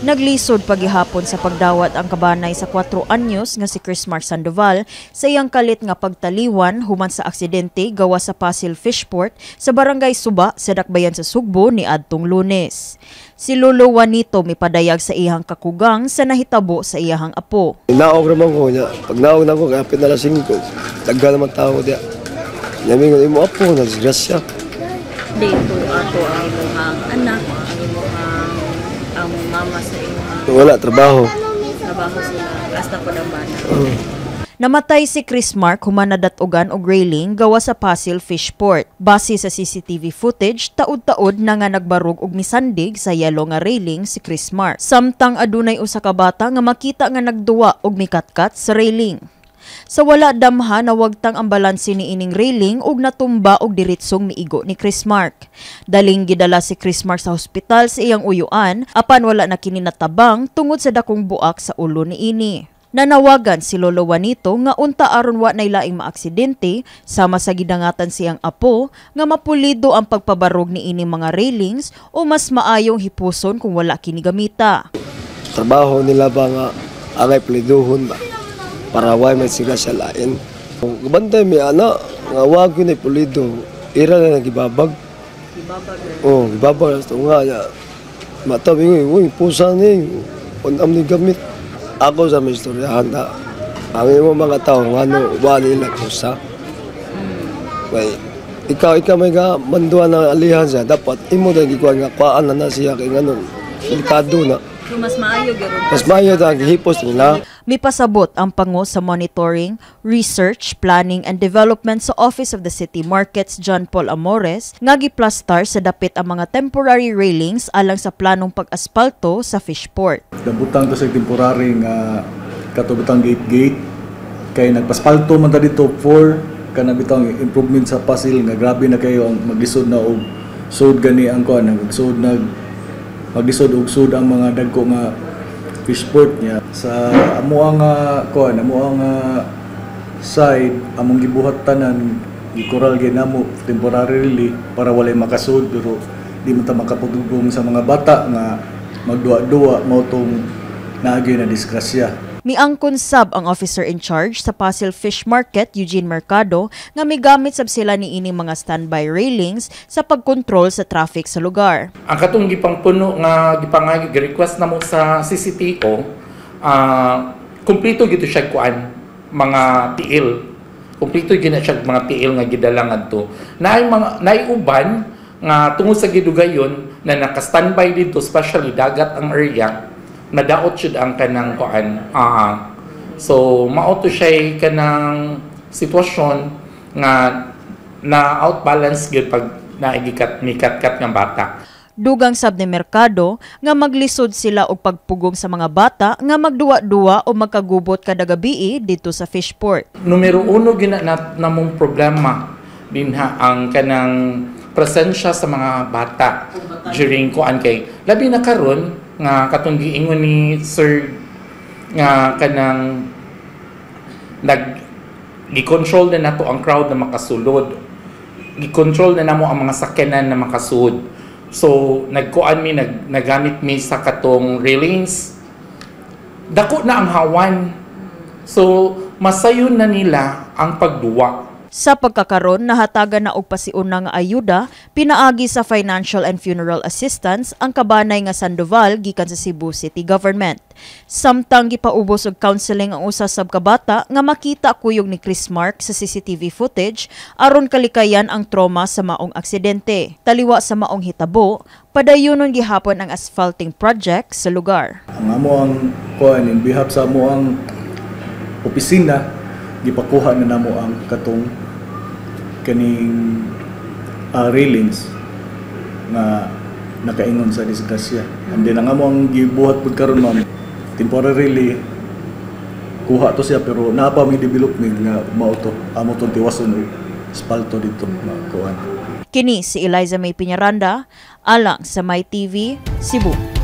Naglisod pagihapon sa pagdawat ang kabanay sa 4 anyos nga si Chris Mark Sandoval sa iyang kalit nga pagtaliwan human sa aksidente gawa sa Pasil Fishport sa Barangay Suba sa Dakbayan sa Sugbo ni adtong Lunes. Si Lolo Juanito mipadayag sa iyang kakugang sa nahitabo sa iyang apo. Naog naman ko niya. Pag naog na ko, kaya pinalasing ko. Daghan naman tao diya. Namingon imo apo, na disgrasya. Dito ato ang imong anak, ang imong ang mama sa imong Wala, trabaho. Trabaho sila hasta po ang bana. Namatay si Chris Mark human nadatugan og railing gawa sa Pasil Fishport. Base sa CCTV footage, taud-taud na nga nagbarog og misandig sa yelo nga railing si Chris Mark. Samtang adunay usa ka bata nga makita nga nagduwa og mikatkat sa railing. Sa wala damha, nawagtang ang balanse ni ining railing ug natumba og diretsong miigo ni Chris Mark. Daling gidala si Chris Mark sa hospital sa iyang uyuan apan wala na kini natabang tungod sa dakong buak sa ulo niini. Nanawagan si Lolo Juanito nga unta aron wa nay laing maaksidente sama sa gidangatan siyang apo nga mapulido ang pagpabarog ni ini mga railings o mas maayong hipuson kung wala kini gamita. Trabaho nila ba nga angay puliduhon ba para way may sila sa lain. Gabantay mi ana nga wag yun ay pulido. Ira na nagibabag. Gibabag na. Oh, gibabag sa nga ya. Mata bingoy, uy, pusa ni. Unam ni gamit. Ako sa may istoryahan na ang imo mga tao nga ano, wa nila pusa. May ikaw may ga manduan na alihan siya dapat imo dahil gikuan nga kuan na na siya kay ngano delikado na. So mas maayo gyud. Mas maayo ta gihipos nila. Mipasabot ang pango sa Monitoring, Research, Planning and Development sa Office of the City Markets, John Paul Amores, nga giplastar sa dapit ang mga temporary railings alang sa planong pag-aspalto sa Fishport. Nabutang to sa temporary nga katubutang gate gate kay nagpaspalto man ta dito for kana bitang improvement sa Pasil nga grabe na kayo ang maglisod na og sud gani ang kuan magsud nag maglisod og sud ang mga dagko nga fishport niya sa amo ang kuan amo ang side among gibuhat tanan gikural gyud namo temporarily para walay makasud, pero di man ta makapudugong sa mga bata nga magduwa-duwa mao tong naagi na disgrasya. Miangkon sab ang officer in charge sa Pasil Fish Market, Eugene Mercado, nga migamit sab sila ni ining mga standby railings sa pagkontrol sa traffic sa lugar. Ang katong gipangpuno nga gipangay request namo sa CCTO, kumpleto gito siya kuan mga tiil. Kumpleto gyud na siya mga tiil nga gidala ngadto. Naay mga naay uban nga tungod sa gidugayon na naka-standby dito, especially dagat ang area, nadaot jud ang kanang kuan. So mao to siya kanang sitwasyon nga na outbalance gyud pag naigikat mikat-kat nga bata. Dugang sab ni Mercado nga maglisod sila og pagpugong sa mga bata nga magduwa-duwa o magkagubot kada gabii dito sa Fishport. Numero uno gina na, namong problema dinha ang kanang presensya sa mga bata during kuan kay labi na karon nga katong giingon ni sir nga kanang nag gi-control na nato ang crowd na makasulod, gi-control na namo ang mga sakyanan na makasud. So nagkuan mi nagamit mi sa katong railings, dako na ang hawan, so masayon na nila ang pagduwa. Sa pagkakaron, nahatagan na og pasiuna nga ayuda pinaagi sa financial and funeral assistance ang kabanay nga Sandoval gikan sa Cebu City Government. Samtang gipaubos og counseling ang usa sab ka bata nga makita kuyog ni Chris Mark sa CCTV footage aron kalikayan ang trauma sa maong aksidente. Taliwa sa maong hitabo, padayonon gihapon ang asphalting project sa lugar. Ang amo ang kuan in behalf sa amo ang opisina gipakuha na namo ang katong kaning railings nga nakaingon sa disgrasya. And then ang amo ang gibuhat pud karon, ma'am, temporarily kuha to siya pero naa pa may development nga mao to amo tong tiwason og espalto dito nga kuan. Kini si Eliza May Piñaranda, alang sa My TV, Cebu.